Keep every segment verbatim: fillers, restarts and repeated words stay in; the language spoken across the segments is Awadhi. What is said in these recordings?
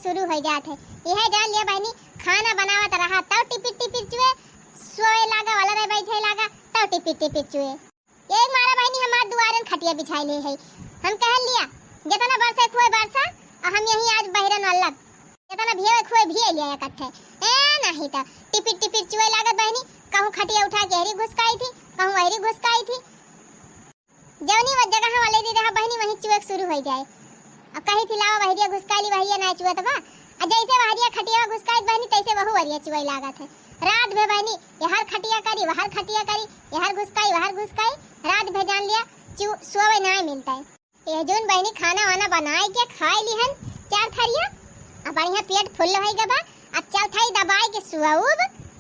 शुरू होइ जात है। इहे जान लिया बहिनी, खाना बनावत रहा तब टिपिर टिपिर चुए, सोए लागा वाला रहे बैठे लागा तब टिपिर टिपिर चुए। एक मारा बहिनी हमार दुआरन खटिया बिछाई ले है। हम कहन लिया, "जेतना बरसे खुए बरसा, अउर हम यहीं आज बहिरन वाला, जेतना भिए खुए भिए लिया इकट्ठे।" ए नहीं त टिपिर टिपिर चुए लागत बहिनी, कहूँ खटिया उठा के एहरी घुसकाई थी, कहूँ वहरी घुसकाई थी। जवनी वो जगह वाले दी रहा बहिनी, वहीं चुए के शुरू होइ जाए। अब कही थी, "लावा बहरिया घुसकाई ली, बहरिया ना चुअत बा।" आ जैसे बहरिया खटिया घुसकाई बहिनी, तैसे वहू वरिया चुए लागत है। रात भे बहिनी, यहर खटिया करी, वहर खटिया करी, यहर घुसकाई, वहर घुसकाई, रात भे जान लिया, चु-, सोवे नाय मिलता है। ए जौन बहिनी खाना वाना बनाए के खाए लिहन चार थरिया, अब बढ़िया पेट फुल होइ गबा, अब चौथाई दबाए के सुअब,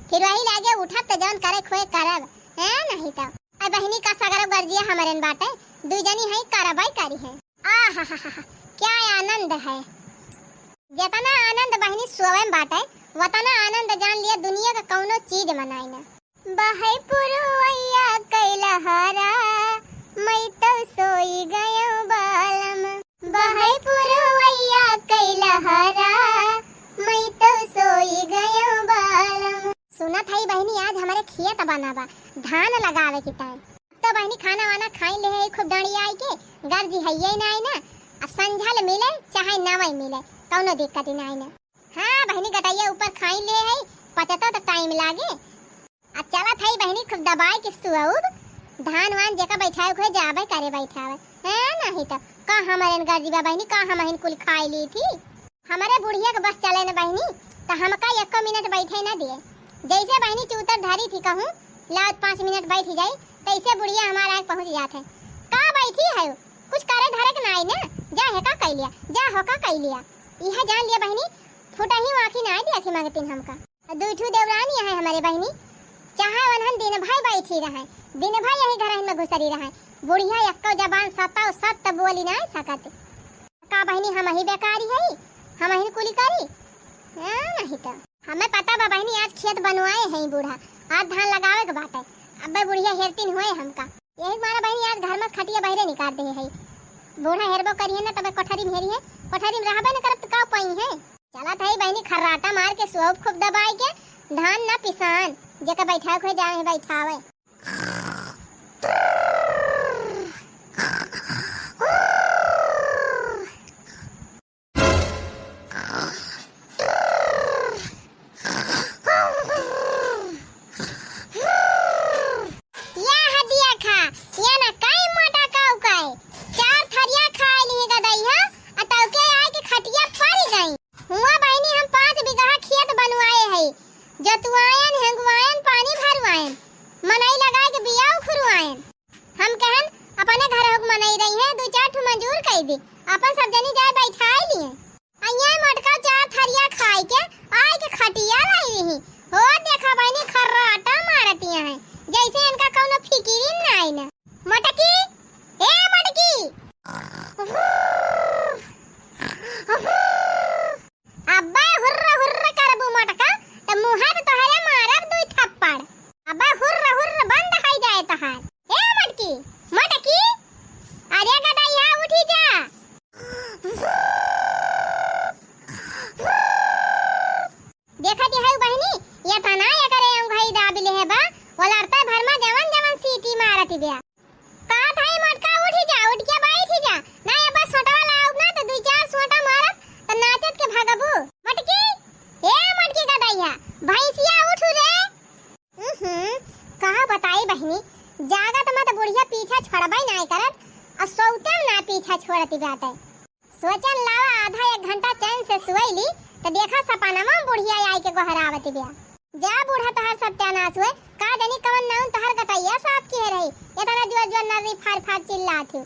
फिर वही लागे उठब त जौन करे खोए करब, हैं नहीं त। अब बहिनी का सगरो गर्जिया हमरेन बाटे, दू जनी है करबै करी है। आहाहाहा, क्या आनंद है। जेतना आनंद बहिनी सोवे में बाटे, वतना आनंद जान लिया दुनिया का कौनो चीज मनाई ना। बहै पुरवैया कैलहरा, मैं तो सोई गयो बालम। बहै पुरवैया कैलहरा, मैं तो सोई गयो बालम। सुनत हई बहिनी, आज हमरे खेत बना बा, धान लगावे के टाइम। तो बहिनी खाना वाना खाई ले है खूब डंडिया आई के, गर्जी है ये ना आई ना। अब संझल मिले चाहे नवई मिले, कौनो दिक्कत ही ना आई ना। हाँ बहिनी, गटैया ऊपर खाई ले है, पचतो तो टाइम लागे। अब चलत हई बहिनी खूब दबाए के सुअउब, धान वान जेका बैठावे के होए जाबे करे बैठावे। हैं, नहीं तो का हमरेन गर्जी बा बहिनी, का हमहिन कुल खाई ली थी। हमरे बुढ़िया के बस चले न बहिनी, त हमका एको मिनट बैठे न दिए। जैसे बहिनी चूतर धरी थी कहूँ, लाओ पाँच मिनट बैठ जाई, तैसे बुढ़िया हमार आके पहुँच जात है। का बैठी है, कुछ करे धरे के नाई न, जा हेका कई लिया, जा होका कई लिया। इहे जान लिया बहिनी, फुटही आँखी नाई दिया थी मांगतीन हमका। दुई ठू देवरानी है हमरे बहिनी, चाहे वनहन दिन भर बैठी रहे, दिन भर यही घरहिन में घुसरी रहे। बुढ़िया एक्को जबान सताओ सत बोली नाई सकत। का बहिनी हमही बेकारी है, हमहिन कुली करी? हाँ, नहीं तो। हमें पता बा बहिनी, आज खेत बनवाए हैं बूढ़ा, आज धान लगावे के बाटे। अब्बे बुढ़िया हेरतीन हुए हमका। यही मारा बहिनी आज घर में से खटिया बहरे निकाल दे है। बूढ़ा हेरबो करी है ना, तबे कोठरी में हेरी है, कोठरी में रहबे न करब त का पाई है। चलत है बहिनी खर्राटा मार के सुअउब खूब दबाई के, धान ना पिसान, जेका बैठावे के होए जाए बैठावे। या हदिया खा, या ना काई मोटा काऊ काई। चार थरिया खाए ली गदई हा, आ तौके आए के खटिया पड़ गई। हुआ बहिनी हम पाँच बीघा खेत बनवाए है, जोतवायन, हेंगवायन, पानी भरवायन, मनई लगाए के बिया उखुरवायन। हम कहन, "अपने घर होक मनई रही है, दू चार ठो मजूर कई दे, अपन सब जनी जाए बैठाए लिए।" अइया मोटका चार थरिया खाए के, आए के खटिया लाई रही। हो देखा बहिनी, खर्राटा मारतिया है, जैसे इनका कौनो फिकिरी नाई न। मोटकी, ए मोटकी। अब्बे हुर्र हुर्र करबू मोटका, त मुँहे पे तोहरे मारब दुई थप्पड़। अब्बे हुर्र हुर्र बंद होइ जाए तोहार। ए मोटकी, मोटकी, अरे गदइया उठी जा। देखत हऊ बहिनी, ये तना एकरे अंगई दाबि लेहे बा, वो लड़ता भर में जवन जवन सीटी मारत बिया। का भाई मोटका उठी जा, उठ के बैठी जा। ना ये बस सोटवा लाउब ना तो दुई चार सोटा मारब तो नाचत के भगबू। मोटकी, ए मोटकी गदइया, भैंसिया उठू रे। उहुं, का बताई बहिनी, जागत में तो बुढ़िया पीछा छोड़बे नाय करत, और सोते में ना पीछा छोड़ती बाटे। सोचन लावा आधा एक घंटा चैन से सुवैली, तो देखा सपनवा में बुढ़िया आई के गोहरावत बिया। जा बूढ़ा तोहार सत्यानाश हुए, का जानी कवन नाउन तोहार गटैया साफ किहे रही, इतना जोर जोर नर्री फार फार चिल्लात ही।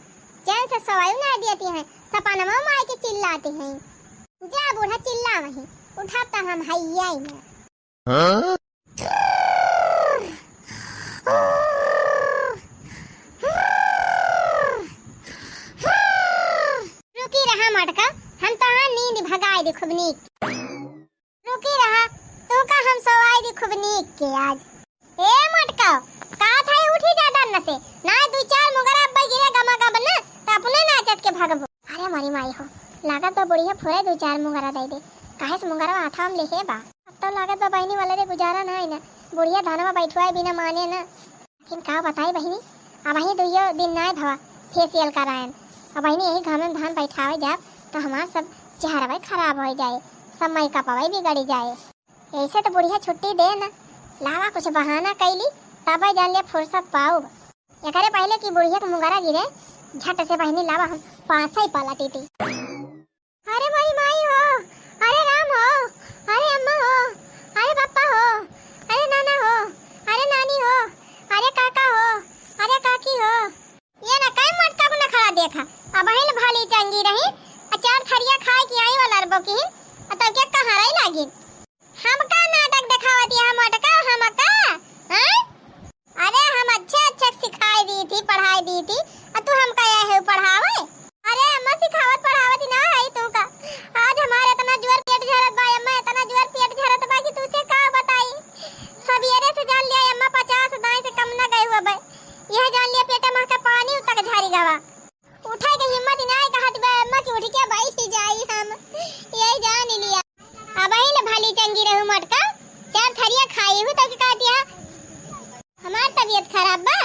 चैन से सोवायु ना देती हैं, सपनवा में आई के चिल्लाती हैं। जा बूढ़ा चिल्ला वहीं, उठा तो हम हइया ही ना। हाँ? रुकी रहा मोटका, हम तोहार नींद भगाई दी खूब नीक। रुकी रहा, तोका हम सोवाई दी खूब नीक के आज। ए मोटका, का थाई उठी जा डर न से, ना दुई चार मुगरा अब्बे गिरे गमा गब न, त अपने नाचत के भगबो। अरे मोरी माई हो, लागत बा बुढ़िया फोरे दुई चार मुगरा दे दे। काहे से मुंगरवा हाथवा में लेहे बा। अब तो लागत बा बहिनी वाला रे गुजारा ना है ना, बुढ़िया धनवा बैठवाए बिना माने ना। लेकिन का बताई बहिनी, अबहीं दुइयो दिन नाय भवा facial करायन। अब बहिनी यही घामे में धान बैठावे जाब तो हमार सब चेहरवे खराब होइ जाए, सब मेकअपवे बिगड़ी जाए। ऐसे तो बुढ़िया छुट्टी दे ना, लावा कुछ बहाना कैली तबे जान ले फुर्सत पाउब। एकरे पहिले कि बुढ़िया के मुंगरा गिरे, झट से बहिनी लावा हम पाँच ही पलटी थी। अरे मोरी माई हो, अरे राम हो, अरे अम्मा हो, अरे पप्पा हो, अरे नाना हो, अरे नानी हो, अरे काका हो, अरे काकी हो। ये ना काहे मटका को नखड़ा देखा, अबहिन भली चंगी रही, आ चार थरिया खाए की आई वाला अरबो की, आ तब के कहाँ रही लागिन। हमका नाटक देखावत यह मटका, हमका, हैं? अरे हम अच्छे अच्छे सिखाई दी थी, पढ़ाई दी थी, आ तू हमका यह है पढ़ावे? अरे अम्मा सिखावत पढ़ावत ही ना है तू का। आज हमारे इतना जोर पेट झरत बा अम्मा, इतना जोर पेट झरत बा कि तुझसे का बताई। सवेरे से जान लिया अम्मा पचास दाई से कम ना गए हुआ बे। यह जान लिया पेटे में का पानी उतक झरी गवा। उठे के हिम्मत ही ना है, कहत बे अम्मा कि उठ के बैठ ही जाई हम। यही जान लिया। अबहिन भली चंगी रहू मटका, चार थरिया खाई हूँ तो का दिया। हमार तबीयत खराब बा।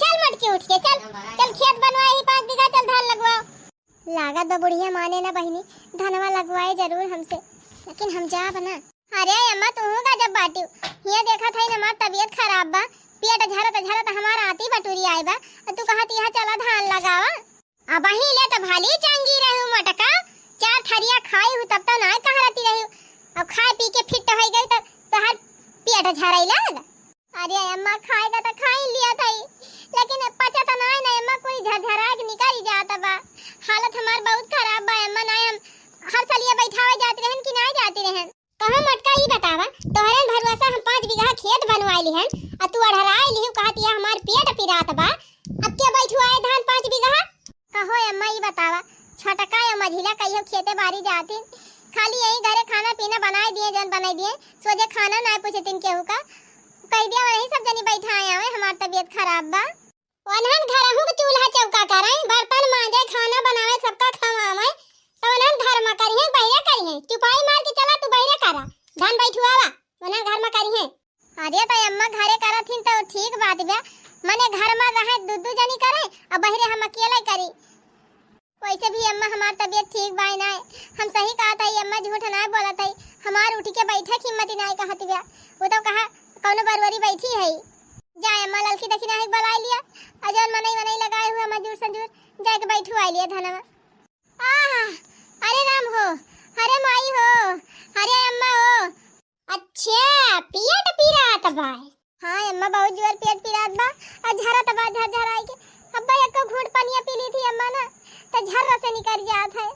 चल मटकी उठ के, चल, चल खेत बनवाए ही पाँच बीघा, चल धान लगवाओ। लागत बा बुढ़िया माने ना बहिनी, धनवा लगवाए जरूर हमसे, लेकिन हम जाब ना। अरे अम्मा, तू गजब बाटिउ, हिया देखत है हमार तबीयत खराब बा, पेट झरत झरत हमार आती बटुरी आए बा, और तू कहत यहाँ चला धान लगावा। अबही ले तो भली चंगी रहू मटका, चार थरिया खाई हूँ तब तो नाय कहरती रही, अब खाए पी के फिट हो गई तो तोहार पेट झरई लाग। अरे अम्मा, खाए का तो खाई लिया था, लेकिन पचा तो नाय ना अम्मा, कोई झरझरा के निकल जाता बा। हालत हमार बहुत खराब बा अम्मा, नाय हम हर सलिया बैठावे जात रहन कि नाय जाती रहन। कहो मटका, ई बतावा, तोहरे भरोसा हम पाँच बीघा खेत बनवाए लिहन, आ तू अढ़राए लिहू, कहत या हमार पेट पिरात बा, अब के बैठवाए धान पाँच बीघा? कहो अम्मा, ई बतावा, छोटका या मझिला कहियो खेते बारी जातिन, खाली यही घरे खाना पीना बनाए दिए, जौन बनाए दिए, सोझे खाना ना पूछतिन केहू का, कह दिया वही सब जनी बैठाए आवे, हमार तबीयत खराब बा। ओनहन घरहू के चूल्हा चौका करे, बर्तन मांजे, खाना बनावे, सबका खवावे, तो ओनहन घर में करिहे, बहिरे करिहे। चुपाई मार के चला, तू बहिरे करा, धान बैठुआवा, ओनहन घर में करिहे। अरे तो अम्मा घरे करत हिन तो ठीक बात बा, मने घर में रहे दू दू जनी करे, अब बहिरे हम अकेले करी। वैसे भी अम्मा हमार तबीयत ठीक बाय नाय, हम सही कहत हई अम्मा, झूठ नाय बोलत हई, हमार उठ के बैठे के हिम्मत ही नाय कहत बा। वो तो कहा कौनो बरवरी बैठी है। जा अम्मा, ललकी दखिना है बुलाई लिया, और जौन मनई वनई लगाए हुए मजूर संजूर जाके बैठू आई लिया धनवा। आहा, अरे राम हो, अरे माई हो, अरे अम्मा हो, अच्छा, पेट पिरात बा। हाँ अम्मा, बहुत जोर पेट पिरात बा, और झरत बा, झरझराई के। अब्बा एको घूंट पनिया पी ली थी अम्मा ना, तो झर्र से निकल जात है।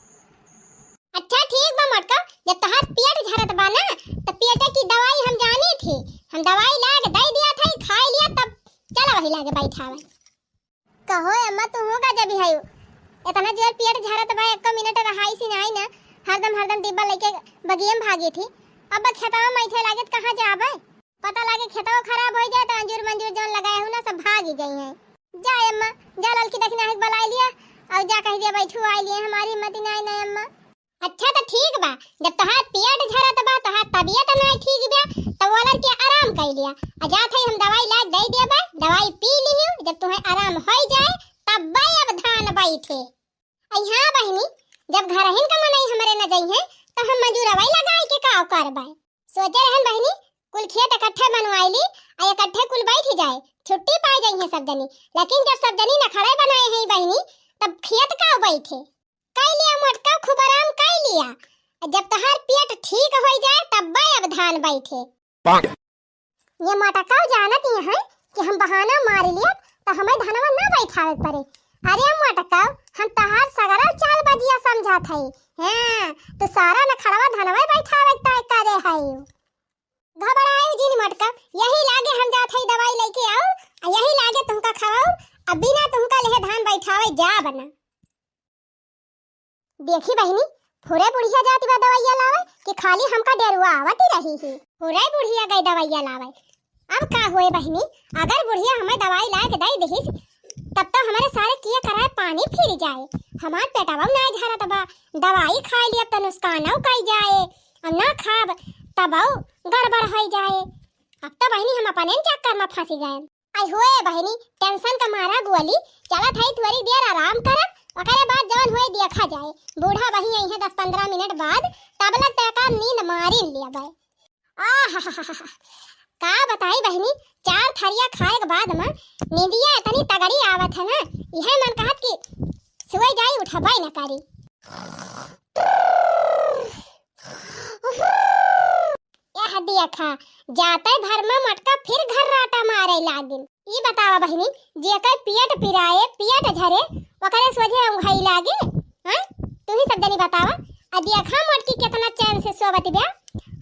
अच्छा ठीक बा मोटका, जब तोहार पेट झरत बा ना, तो पेटे की दवाई हम जानी थी, हम दवाई ला के दे दिया था, खाई लिया, तब चला वही लागे बैठावे। कहो अम्मा, तू हो का जब है, इतना जोर पेट झरत बा, एको मिनट रहाई सी नाई ना, हरदम हरदम डिब्बा लेके बगियम भागी थी। अब खेतवा में बैठे लागे त कहाँ जाबे? पता लागे खेतवा खराब हो जाए तो अंजूर मंजूर जौन लगाए हो ना, सब भागी जाई हैं। जा अम्मा, जा ललकी दखिना है बुलाई लिया, और जा कह दिया बैठू आई लिए, हमारी हिम्मत ही नाई ना अम्मा। अच्छा तो ठीक बा, जब तोहार पेट झरत बा, तोहार तबीयत नाय ठीक बा, तब वो लड़के आराम कर लिया। आ जात है हम दवाई ला दे देबे, दवाई पी लियो, जब तुम्हें आराम हो जाए तब बे अब धान बैठे। आई हाँ बहिनी, जब घरहिन का मनई हमरे न जइहे तो हम मजूरवाई लगाए के का करबे? सोचे रहन बहिनी, कुल खेत इकट्ठे बनवाई ली, आ इकट्ठे कुल बैठ जाए, छुट्टी पाए जइहे सब जनी। लेकिन जब सब जनी नखड़े बनाए हैं बहिनी, तब खेत का बैठे? कई लिया मोटका, खूब आराम कई लिया। जब तोहार पेट ठीक होई जाए, तब बे अब धान बैठे। ये मोटका जानत ही हैं कि हम बहाना मार लिया, तो हमें धनवा ना बैठावे के पड़े। अरे मोटका, हम तोहार सगरा चाल बजिया समझत हई। हाँ, तो सारा नखड़वा धनवा बैठावे के तय करे हई। घबराए जिन मोटका, यही लागे हम जात हई दवाई लेके आओ, आ यही लागे तुमका खवाओ, आ बिना तुमका लेहे धान बैठावे जाब ना। देखी बहिनी, फुरे बुढ़िया जाति बा दवाइया लावे कि खाली हमका डेरुआ आवत ही रही ही। फुरे बुढ़िया गई दवाइया लावे। अब का होए बहिनी, अगर बुढ़िया हमें दवाई लाए के दई दिहिस, तब तो हमारे सारे किए कराए पानी फिर जाए, हमार पेटवा ना झरत बा, दवाई खाई ली, अब त नुकसानौ कई जाए, अब ना खाब तबौ गड़बड़ होइ जाए। अब त बहिनी हम अपने चक्कर में फंसी गए। आई होए बहिनी, tension का मारा गोली चलत है, थोड़ी देर आराम करब, ओकरे बाद जवन होए देखा जाए। बूढ़ा बही आई है दस पन्द्रह मिनट बाद, तब लग तक नींद मारी लेबै। आहाहाहा। का बताई बहिनी, चार थरिया खाए के बाद में नींदिया इतनी तगड़ी आवत है ना, यह मन कहत कि सोए जाई, उठबै न करी। यह देखा, जाते भर में मटका फिर घर्राटा मारे लागिन। ई बतावा बहिनी, जेकर पेट पिराए, पेट झरे, ओकरे सोझे औंघाई लागे? हैं? तू ही सब जनी बतावा। आ देखा मोटकी केतना चैन से सोवत बिया।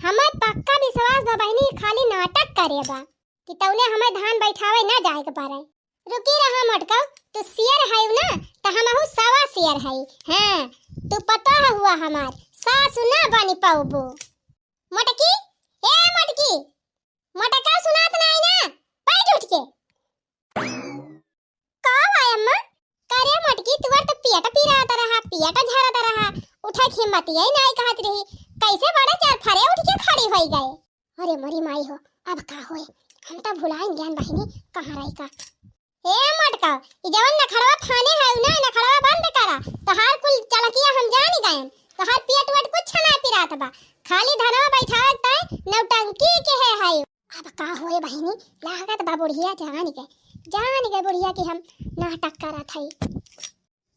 हमें पक्का विश्वास बा बहिनी, खाली नाटक करे बा कि तौने हमें धान बैठावे ना जाए के पड़े। रुकी रहा मोटका, तू शेर है ना, त हमहू सवा शेर है। हाँ, तू पतोह हुआ हमार, सासु ना बनी पौबो। मोटकी, ए मोटकी, मोटका सुनात नाई ना, बैठ उठ के। का बा अम्मा? का रे मोटकी, तुअर त पेट पिरात रहा, पेट झरत रहा, उठे के हिम्मत यही नाई कहत रही, कैसे बड़े चरफरे उठ के खड़ी होई गए? अरे मोरी माई हो, अब का होए, हम त भुलाइन गयान बहिनी, कहाँ रही का? ए मोटका, ई जवन नखड़वा फाने है ना, नखड़वा बंद करा। तोहार कुल चलकिया हम जानी गयन। तोहार पेट वेट कुछ ना पिरात बा। खाली धनवा बैठावे तय नौटंकी के है है। अब का होए बहिनी, लागत बा बुढ़िया जान गए, जान गए बुढ़िया कि हम नाटक करत हई।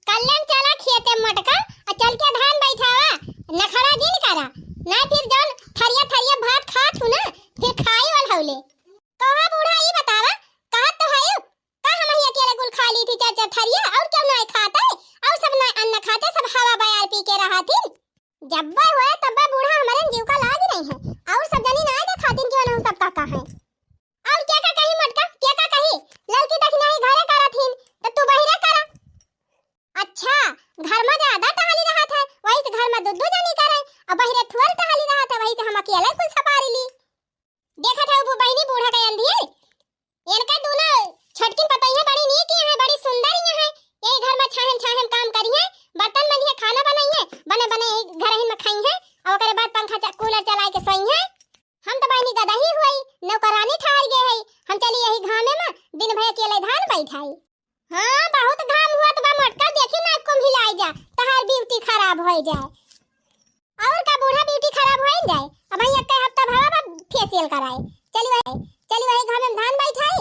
कल्याण चला खेते मोटका, आ चल के धान बैठावा, नखड़ा जिन करा। ना फिर जौन थरिया थरिया भात खात हूँ ना, फिर खाई वाल हौले। कहा बूढ़ा, ई बतावा, कहत तो हयू, का हम ही अकेले कुल खा ली थी चार चार थरिया, और क्यों ना खाते, और सब ना अन्न खाते, सब हवा बयार पी के रहा थी। जब्बे होए तब्बे बूढ़ा हमरे जीव का लाग नहीं है, और सब जनी ना देखातिन कि ओनहु सब का का है। और के का कही मोटका, के का कही, ललकी दखिनाही घरे करत हिन, त तू बहिरे करा। अच्छा, घर में ज्यादा टहली रहत है, वही से घर में दू दू जनी करे, और बहिरे थुअल टहली रहत है, वही से हम अकेले कुल सपारी ली। देखत है वो बहिनी बूढ़ा के अंधियर, इनका दोनों छोटकिन पतोहिया बड़ी नीक यहाँ है, बड़ी सुंदर यहाँ है। यही घर में छाहेम छाहेम काम करी है, बर्तन मली है, खाना बनाई है, बने बने यही घर ही में खाई है, और ओकरे बाद पंखा च-, कूलर चलाए के सोई है। हम तो बहिनी गदही हुई, नौकरानी ठहर गए है, हम चली यही घामे में दिन भर अकेले धान बैठाई। हाँ, बहुत घाम हुआ तो बा मोटका, देखी ना कुम्हिलाई जा, तहार ब्यूटी खराब हो जाए। और का बूढ़ा ब्यूटी खराब हो जाए? अब भाई एक हफ्ता भवा बा फेशियल कराए। चली वही, चली वही घर में धान बैठाई,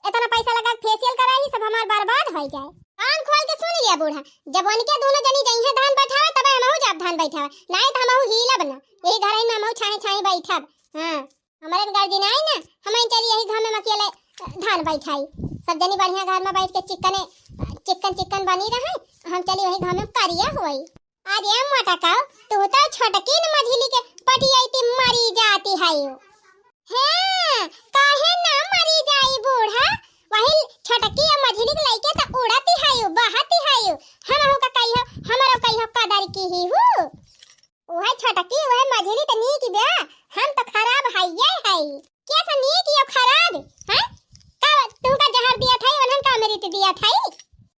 इतना पैसा लगा के फेशियल कराई, सब हमार बर्बाद हो जाए। कान खोल के सुन लिया बूढ़ा, जब उनके दोनों जनी जइहे धान बैठावे, तबे हमहू जाब धान बैठावे, नाहीं तो हमहू हिलब ना, यही घर में हमहू छाहे छाहे बैठब। हाँ, हमारे गर्जी ना आई ना, हम चली यही घर में अकेले धान बैठाई, सब जनी बढ़िया घर में बैठ के चिकने, चिकन चिकन बनी रहे, हम चली वही घर में करिया होई। अरे मोटका, तू तो छोटकी न मझिली के पटियाई ती मरी जाती है। हैं, काहे ना मरी जाई बूढ़ा? वही छोटकी या मझिली के लइके त उड़ती है, बहती है। हमहू का कहियो, हमरो कहियो कदर की ही हूँ। उहे छोटकी, उहे मझिली त नीक बा, हम त खराब हइये हई। के से नीक यो खराब, हैं? का तुमका जहर दिया था, उन्हन का अमृत दिया था?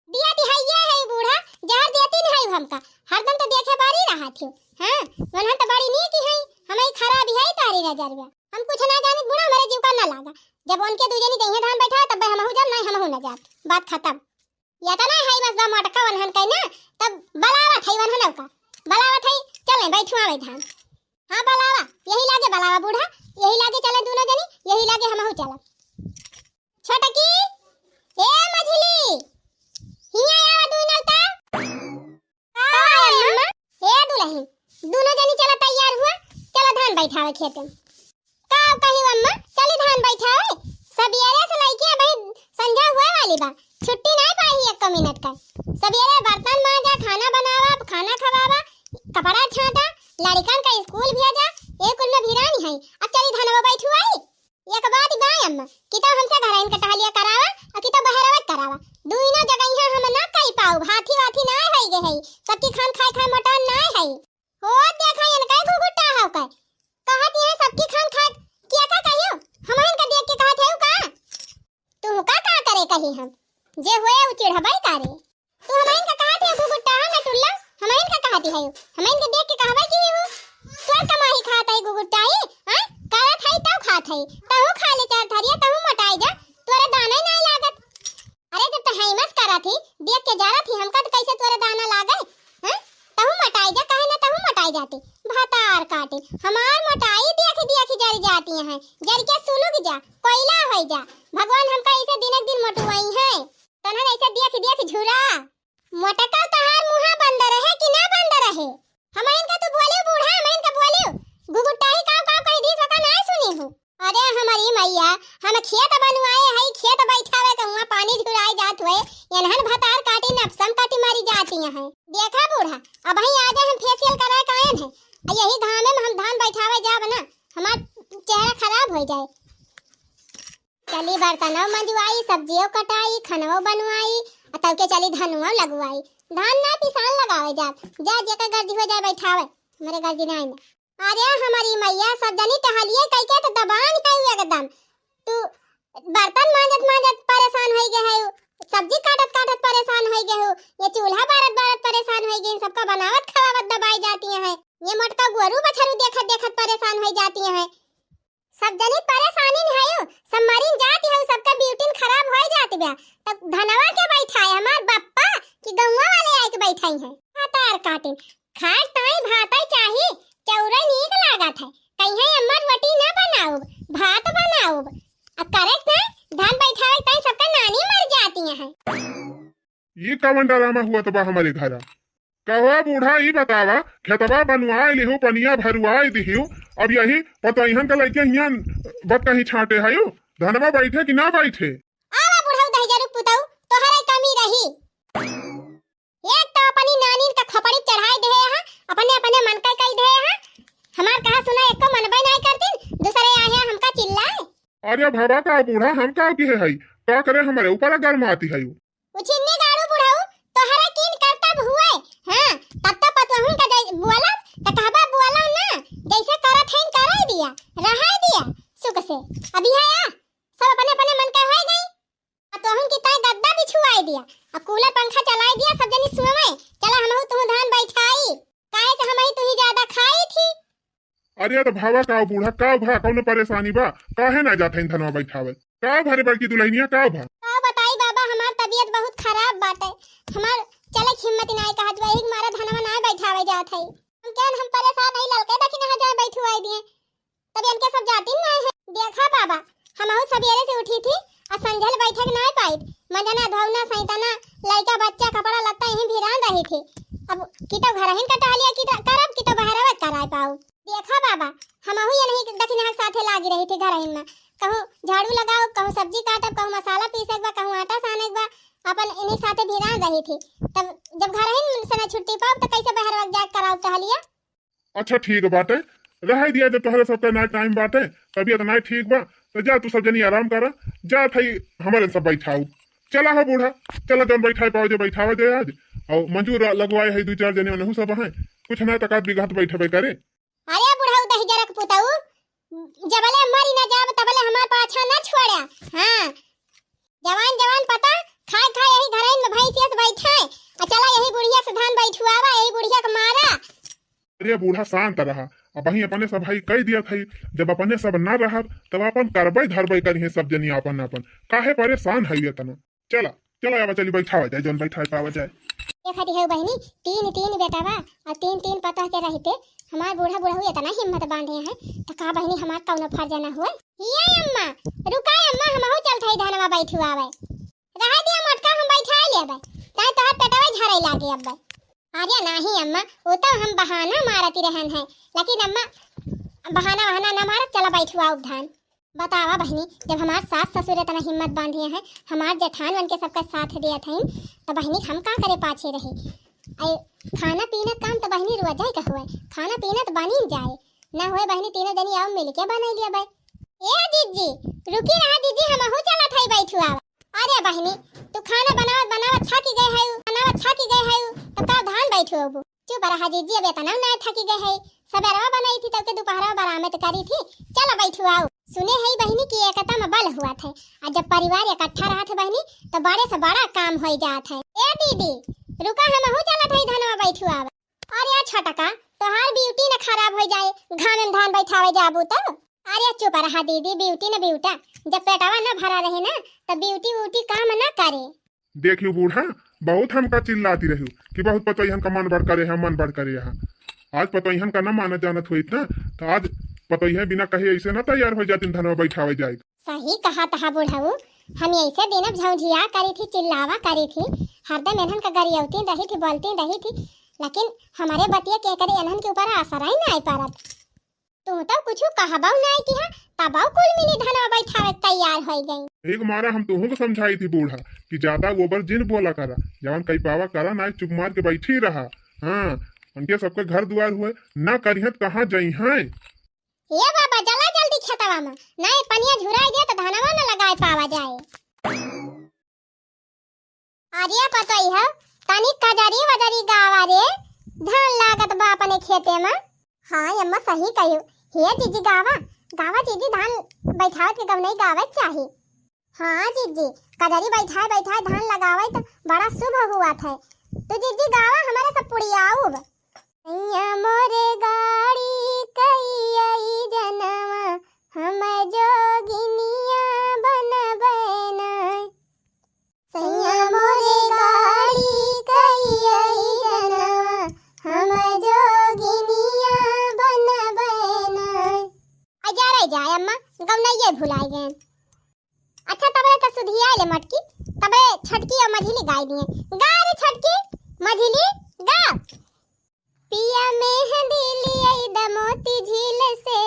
दिया ती हइये है बूढ़ा, जहर देती नहीं है हमका, हरदम तो देखे बारी रहा थी। हाँ, उन्हन तो बड़ी नीक है, हम ही खराब है तारी नजर में। हम कुछ ना जानी बूढ़ा, हमारे जीव का ना लागा। जब उनके दू जनी जइहे धान बैठा, तब हमहू जाब, नहीं हमहू ना जाब। बात खत्म। या तो नहीं है बस बा मोटका वनहन कहीं ना, तब बलावत है वनहन का। बलावत है, चले बैठुआ में धान। हाँ बलावा, यही लागे बलावा बूढ़ा, यही लागे चले दोनों जनी, यही लागे हमहू चला। छोटकी, ए मझिली, हिया आवा दुई नल ता। का है अम्मा? ए दुलही, दोनों जनी चला तैयार हुआ, चला धान बैठावे खेते। का कही अम्मा, चली धान बैठावे। सबेरे से लइके अबही संझा हुए वाली बा, छुट्टी नाहीं पाई ही एको मिनट का। सबेरे बर्तन मांजा, खाना बनावा, खाना खवावा, कपड़ा छांटा, लड़िकन का स्कूल भेजा, ए कुल में भिरानी है। अब चली धनवा बैठुआई। एक बात बा अम्मा, कि तो हमसे घरइन का टहलिया करावा, और कि तो बहरवा करावा। दुइनो जगहिया हम ना कई पाउब, हाथी वाथी ना है गे है, सबकी खान खाए खाए मोटान ना है। हो देखा इनका घुघुटा हो के। कहत है सबकी खान खाए, क्या का कहियो? हम इनका देख के कहत है का? तू का का करे कही हम? जे होए उ चिढ़बई करे। तू हमइन है। हमइन के देख के कहबे कि ऊ तोर कमाई खात है गुगुटाई, हाँ? करत है तब खात है, तहूँ खा ले चार थरिया, तहूँ मोटाई जा, तोरे दाना ही नाहीं लागत। अरे जब तो हैमस करत ही, देख के जरत ही, हमका तो कैसे तोरे दाना लागे, हाँ? तहूँ मोटाई जा, काहे ना तहूँ मोटाई जाती। भतार काटी, हमार मोटाई देख देख जर जाती हैं, जर के सुलुग जा, कोयला होई जा। भगवान हमका ऐसे दिन एक दिन मोटुआई हैं, तनन ऐसे देख देख झुरा। मोटका तहार मुहा बंद रहे कि ना बंद रहे? हमइन का तू बोलियो बूढ़ा, हमइन का बोलियो। गुगुटाही काव काव कहि दी, सका नाहीं सुनी हूँ। अरे हमरी मइया, हम खेत बनवाए हई, खेत बैठावे के हुआ पानी झुराए जात हुए, एनहन भतार काटी नफसम काटी मरी जाती हैं। देखा बूढ़ा, अबहीं आजे हम facial कराए के आएन है, आ यही घामे में हम धान बैठावे जाब ना, हमार चेहरा खराब होइ जाए। चली बर्तनौ मंजवाई, सब्जियो कटाई, खनवो बनवाई, आ तब के चली धनुओ लगवाई। धान ना पिसान लगावे जात, जा जेकर गर्जी हो जाए बैठावे, हमरे गर्जी नाहीं ना। अरे हमरी मइया, सब जनी टहलिए कइके तो दबान है एकदम। तू बर्तन मांजत मांजत परेशान होइ गए है, सब्जी काटत काटत परेशान होइ गए हो, ये चूल्हा बारत बारत परेशान होइ गए, सबका बनावत खवावत दबाई जाती हैं, ये मोटका गोरू बछरू देखत देखत परेशान होइ जाती हैं। सब जनी परेशानी में हयो, सब मरिन जात हयो, सबका ब्यूटिन खराब होइ जात बा। तब धनवा के बैठाए हमार बप्पा कि गौवा वाले आए के बैठाई हैं? भतार काटिन, खाए ताई भातै चाही, चौरै नीक लागत है। कहिए अम्मा रोटी ना बनाउब, भात बनाउब। अब करे ना, धान बैठावे ताई सबका नानी मर जाती हैं। ई कवन डरामा हुआ त बा हमरे घरा? कहो बूढ़ा, ई बतावा, खेतवा बनवाए लिहू, पनिया भरुआए दिहू, अब यही पतोहियन के लइके हियां बत कहीं छांटे हयू, धनवा बैठे कि ना बैठे? आवा बुढ़ऊ दहिजरू पुतऊ, तोहरे कमी रही। एक तो अपनी नानीन का खपड़ी चढ़ाए देहे हा, अपने अपने मन का कही देहे हा, हमार कहा सुना एको मनबे नाहीं करतीन, दूसरे आए हमका चिल्लाए। अरे भवा का बूढ़ा, हम का किहे हई, का करे हमरे ऊपर गरमाती हयू? उछिन्नी गाड़ू बुढ़ऊ, तोहरे कीन करतब हुए। हाँ, तब तो पतोहुन का जै-, बोलब, त कहबा बोलब ना, जैसे करत हईन कराई दिया, रहाई दिया, सुख से। अब यहाँ आ, सब अपने अपने मन का होए गई। पतोहुन की ताई गद्दा बिछुआई दिया, अब कूलर पंखा चलाई दिया, सब जनी सुवे। चला हमहू तुहू धान बैठाई, काहे से हमही तुही ज्यादा खाई थी। अरे तो भावा का बूढ़ा, का भा, कौनो परेशानी बा? काहे ना जात हईन धनवा बैठावे? का भरे बड़की दुल्हनिया, का भा? का बताई बाबा, हमार तबीयत बहुत खराब बाटे, हमार चले के हिम्मत नाय कहत बा, एक मारा धनवा नाय बैठावे जात हई। हम कहन हम परेशान हई, ललके दखिन हजाए बैठुआई दिए, तब इनके सब जातिन नाय है। देखा बाबा, हमहू सबेरे से उठी थी, आ संझल बैठे के नाय पाइत, मंजना धोवना सैतना, लइका बच्चा कपड़ा लत्ता यहीं भिरान रही थी। अब कितो घरहिन का टहलिया की करब, कितो बहरवा कराय पाऊ। देखा बाबा, हमहू ये नहीं दखिनहा के साथे लागी रही थी घरहिन में। कहूँ झाड़ू लगाओ, कहूँ सब्जी काटब, कहूँ मसाला पीसे के बा, कहूँ आटा साने के बा, अपन इन्हीं साथे भिरान रही थी। तब जब घरहिन से न छुट्टी पाओ तो कैसे बहरवा जाके कराओ टहलिया? अच्छा ठीक बाटे, रह दिया, जब तोहरे सबका ना टाइम बाटे, तबीयत ना ठीक बा, तो जा तू सब जनी आराम करा, जा थई हमारे सब बैठाऊ। चला हो बूढ़ा, चला जौन बैठाए पाओ जे बैठावा जाए आज। और मंजूर लगवाए है दो चार जने, उनहू सब हैं, कुछ ना तकात बिघात बैठबे करे। अरे बुढ़ऊ दहिजरक पुतऊ, जबले मरी ना जाब तबले हमार पाछा ना छोड़ा। हाँ, जवान जवान पता खाए खाए यही घरइन में भैंसिया से बैठे, आ चला यही बुढ़िया से धान बैठुआवा, यही बुढ़िया के मारा। अरे बूढ़ा शांत रहा, अबहीं अपने सब भाई कह दिया था, जब अपने सब ना रहब तब अपन करबे धरबे करिहे सब जनी आपन आपन, काहे परेशान है इतना? चला, चला, आवा, चली, बैठावा जाए, जौन बैठाए पावा जाए। देखा दिहे बहिनी, तीन, तीन बेटा बा, और तीन, तीन पतोह के रहते, हमार बूढ़ा बुढ़ऊ इतना हिम्मत बांधे हैं, तो का बहिनी हमार कौनो फर्ज ना हुए? ये अम्मा, रुका अम्मा, हमहू चलत हई धनवा बैठुआवे। रहा दिया मोटका, हम बैठाए लेबे, ताई तोहर पेटवा झरे लागे अब्बे। अरे नाही अम्मा, वो तो हम बहाना मारती रहन है, लेकिन अम्मा बहाना वहाना ना मारत, चला बैठुआउब धान। बतावा बहिनी, जब हमार सास ससुर इतना हिम्मत बांधे हैं, हमार जेठान बन के सबका साथ दिया था, तो बहिनी हम का करे पाछे रही? अरे खाना पीना काम तो बहिनी रोजा ही का हुए, खाना पीना तो बनी जाए, ना हुए बहिनी तीनों जनी आओ मिल के बनाई लिया भाई। ए जीजी, रुकी रहा जीजी, हमहू चलत हई बैठुआवा। अरे बहिनी, तू खाना बनावत बनावत थकी गए है, बनावत थकी गए है, तब का धान बैठुआबू? चुप रहा जीजी, अब इतना ना थकी गए है, सबेरवा बनाई थी तब के दोपहरवा बरामद करी थी। चला बैठुआओ। सुने है बहिनी कि एकता में बल हुआ थे, और जब परिवार इकट्ठा रहत है बहिनी तो बड़े से बड़ा काम हो जात है। ए दीदी, रुका, हमहू चलत है धनवा बैठुआवा। अरे छोटका, तोहार beauty न खराब होइ जाए, घामे में धान बैठावे जाबू तो। अरे चुप रहा दीदी, beauty न beauty, जब पेटवा न भरा रहे ना, तब beauty व्यूटी काम न करे। देखियो बूढ़ा, बहुत हमका चिल्लाती रहियो कि बहुत पतोहियन का मन बड़ करे है, मन बड़ करे है। आज पतोहियन का न मानत जानत होइत ना, तो आज पतोहिया बिना कहे ऐसे न तैयार होइ जातिन धनवा बैठावे जाए। सही कहत हा बुढ़ऊ, हम ऐसे दिन अब झौंझिया करी थी, चिल्लावा करी थी, हरदम एनहन का गरियौती रही थी, बोलती रही थी, लेकिन हमरे बतिया के करे एनहन के ऊपर असर ही नाई पड़त। तू तो कुछ कहबऊ नाई किहा, तबऊ कुल मिली धनवा बैठावे के तैयार होइ गई। एक मारा हम तुहू को समझाई थी बूढ़ा कि ज्यादा गोबर जिन बोला करा, जवन कई पावा करा ना, चुप मार के बैठी रहा। हाँ, उनके सबके घर दुआर हुए, ना करिहत कहाँ जइहैं। ए बाबा, चला जल्दी खेतवा में, नहीं पनिया झुराई दे तो धनवा न लगाए पावा जाए। अरे पतोहिया, तनी कजरी वजरी गावा रे, धान लागत बा अपने खेते में। हाँ अम्मा, सही कहियो। हे जीजी गावा, गावा जीजी, धान बैठावत के गवनई गावे के चाही। हाँ जीजी, कजरी बैठाए बैठाए धान लगावे तो बड़ा शुभ हुआ थे। तू जीजी गावा, हमारे सब पुड़ियाउब। सैया मोरे गाड़ी कई आई जनवा, हम जोगिनिया बनबै ना। सैया मोरे गाड़ी कई आई जनवा, हम जोगिनिया बनबै ना। आ जा रे जा अम्मा, गवनइये भुलाए गए। अच्छा, तबे त सुधिया ले मटकी, तबे छोटकी और मझिली गाय दिए। गा रे छोटकी, मझिली, गा। पिया मेहंदी लियाई द मोती झील से,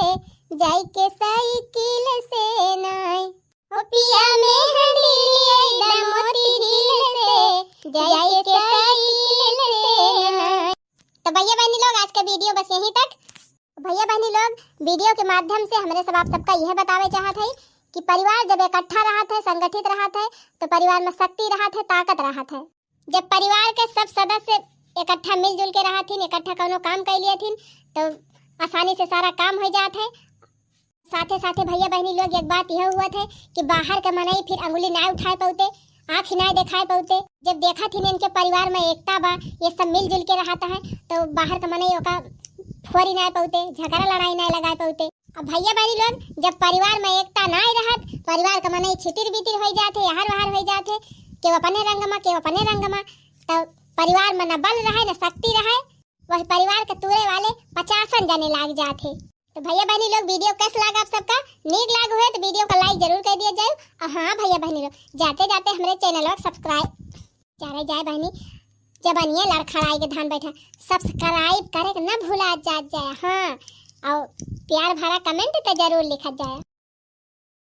जाई के साइकिल से नाय। ओ पिया मेहंदी लियाई द मोती झील से, जाई के साइकिल से नाय। तो भैया बहनी लोग, आज का video बस यहीं तक। भैया बहनी लोग, video के माध्यम से हमरे सब आप सबका यह बतावे चाहत है कि परिवार जब इकट्ठा रहत है, संगठित रहत है, तो परिवार में शक्ति रहत है, ताकत रहत है। जब परिवार के सब सदस्य इकट्ठा मिलजुल के रहत हिन, इकट्ठा कौनो काम कर लियत हिन, तो आसानी से सारा काम हो जात है। साथे साथे भैया बहनी लोग, एक बात यह हुआ थे कि बाहर के मनई फिर अंगुली ना उठाए पौते, आँख ही ना दिखाए पौते। जब देखत हिन इनके परिवार में एकता बा, ये सब मिलजुल के रहत है, तो बाहर के मनई ओका फोरी ना पौते, झगड़ा लड़ाई ना लगाए पौते। अब भैया बहनी लोग, जब परिवार में एकता ना रहत, परिवार के मनई छितिर बितिर हो जात है, यहर वहर हो जात है, केहू अपने रंग में, केहू अपने रंग में, तो परिवार में न बल रहे, न शक्ति रहे, वह परिवार के तूरे वाले पचासन जने लाग जात है। तो भैया बहनी लोग, video कैसा लगा आप सबका? नीक लाग हुए तो video का like जरूर कर दिया जाए। और हाँ भैया बहनी लोग, जाते जाते हमरे channel को subscribe करे जाए बहनी, जबनिया लड़खड़ाई के धान बैठा, subscribe करे के ना भुला जात जाए। हाँ, और प्यार भरा comment तो जरूर लिखत जाए।